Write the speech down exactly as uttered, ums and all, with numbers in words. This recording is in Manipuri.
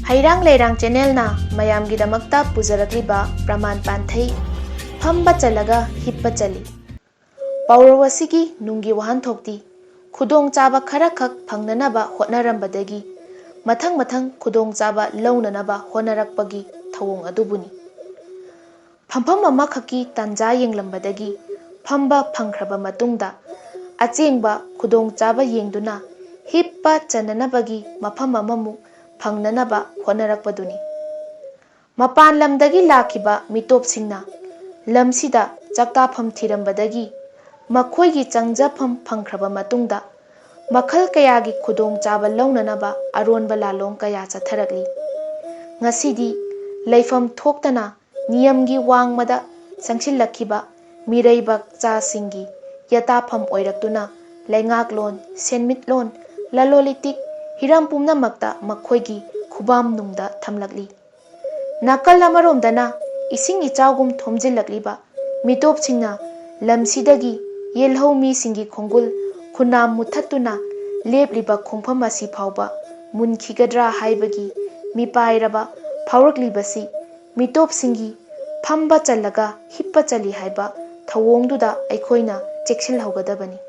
ꯍꯩꯔꯥꯡ ꯂꯩꯔꯥꯡ ꯆꯦꯅꯦꯜꯅ ꯃꯌꯥꯝꯒꯤꯗꯃꯛꯇ ꯄꯨꯖꯔꯛꯂꯤꯕ ꯄ꯭ꯔꯃꯥꯟ ꯄꯥꯟꯊꯩ, ꯐꯝꯕ ꯆꯜꯂꯒ ꯍꯤꯞꯄ ꯆꯜꯂꯤ꯫ ꯄꯥꯎꯔꯧ ꯑꯁꯤꯒꯤ ꯅꯨꯡꯒꯤ ꯋꯥꯍꯟꯊꯣꯛꯇꯤ, ꯈꯨꯗꯣꯡꯆꯥꯕ ꯈꯔꯈꯛ ꯐꯪꯅꯅꯕ ꯍꯣꯠꯅꯔꯝꯕꯗꯒꯤ ꯃꯊꯪ ꯃꯊꯪ ꯈꯨꯗꯣꯡꯆꯥꯕ ꯂꯧꯅꯅꯕ ꯍꯣꯠꯅꯔꯛꯄꯒꯤ ꯊꯧꯑꯣꯡ ꯑꯗꯨꯕꯨꯅꯤ꯫ ꯐꯝꯐꯝ ꯑꯃꯈꯛꯀꯤ ꯇꯥꯟꯖꯥ ꯌꯦꯡꯂꯝꯕꯗꯒꯤ ꯐꯝꯕ ꯐꯪꯈ꯭ꯔꯕ ꯃꯇꯨꯡꯗ, ꯑꯆꯦꯡꯕ ꯈꯨꯗꯣꯡꯆꯥꯕ ꯌꯦꯡꯗꯨꯅ ꯍꯤꯞꯄ ꯆꯟꯅꯅꯕꯒꯤ ꯃꯐꯝ ꯑꯃꯃꯨꯛ ꯐꯪꯅꯅꯕ ꯍꯣꯠꯅꯔꯛꯄꯗꯨꯅꯤ꯫ ꯃꯄꯥꯟ ꯂꯝꯗꯒꯤ ꯂꯥꯛꯈꯤꯕ ꯃꯤꯇꯣꯞꯁꯤꯡꯅ ꯂꯝꯁꯤꯗ ꯆꯥꯛꯇꯥꯐꯝ ꯊꯤꯔꯝꯕꯗꯒꯤ ꯃꯈꯣꯏꯒꯤ ꯆꯪꯖꯐꯝ ꯐꯪꯈ꯭ꯔꯕ ꯃꯇꯨꯡꯗ, ꯃꯈꯜ ꯀꯌꯥꯒꯤ ꯈꯨꯗꯣꯡꯆꯥꯕ ꯂꯧꯅꯅꯕ ꯑꯔꯣꯟꯕ ꯂꯥꯂꯣꯡ ꯀꯌꯥ ꯆꯠꯊꯔꯛꯂꯤ꯫ ꯉꯁꯤꯗꯤ ꯂꯩꯐꯝ ꯊꯣꯛꯇꯅ ꯅꯤꯌꯝꯒꯤ ꯋꯥꯡꯃꯗ ꯆꯪꯁꯤꯜꯂꯛꯈꯤꯕ ꯃꯤꯔꯩꯕꯥꯛ ꯆꯥꯁꯤꯡꯒꯤ ꯌꯥꯇꯥꯐꯝ ꯑꯣꯏꯔꯛꯇꯨꯅ, ꯂꯩꯉꯥꯛꯂꯣꯟ, ꯁꯦꯟꯃꯤꯠꯂꯣꯟ, ꯂꯂꯣꯟ ꯏꯇꯤꯛ, ꯍꯤꯔꯝ ꯄꯨꯝꯅꯃꯛꯇ ꯃꯈꯣꯏꯒꯤ ꯈꯨꯕꯥꯝ ꯅꯨꯡꯗ ꯊꯝꯂꯛꯂꯤ꯫ ꯅꯥꯀꯜ ꯑꯃꯔꯣꯝꯗꯅ ꯏꯁꯤꯡ ꯏꯆꯥꯎꯒꯨꯝ ꯊꯨꯝꯖꯤꯜꯂꯛꯂꯤꯕ ꯃꯤꯇꯣꯞꯁꯤꯡꯅ ꯂꯝꯁꯤꯗꯒꯤ ꯌꯦꯜꯍꯧ ꯃꯤꯁꯤꯡꯒꯤ ꯈꯣꯡꯒꯨꯜ ꯈꯨꯟꯅꯥꯝ ꯃꯨꯊꯠꯇꯨꯅ ꯂꯦꯞꯂꯤꯕ ꯈꯣꯡꯐꯝ ꯑꯁꯤ ꯐꯥꯎꯕ ꯃꯨꯟꯈꯤꯒꯗ꯭ꯔꯥ ꯍꯥꯏꯕꯒꯤ ꯃꯤꯄꯥꯏꯔꯕ ꯐꯥꯎꯔꯛꯂꯤꯕꯁꯤ ꯃꯤꯇꯣꯞꯁꯤꯡꯒꯤ ꯐꯝꯕ ꯆꯜꯂꯒ ꯍꯤꯞꯄ ꯆꯜꯂꯤ ꯍꯥꯏꯕ ꯊꯧꯑꯣꯡꯗꯨꯗ ꯑꯩꯈꯣꯏꯅ ꯆꯦꯛꯁꯤꯜꯍꯧꯒꯗꯕꯅꯤ꯫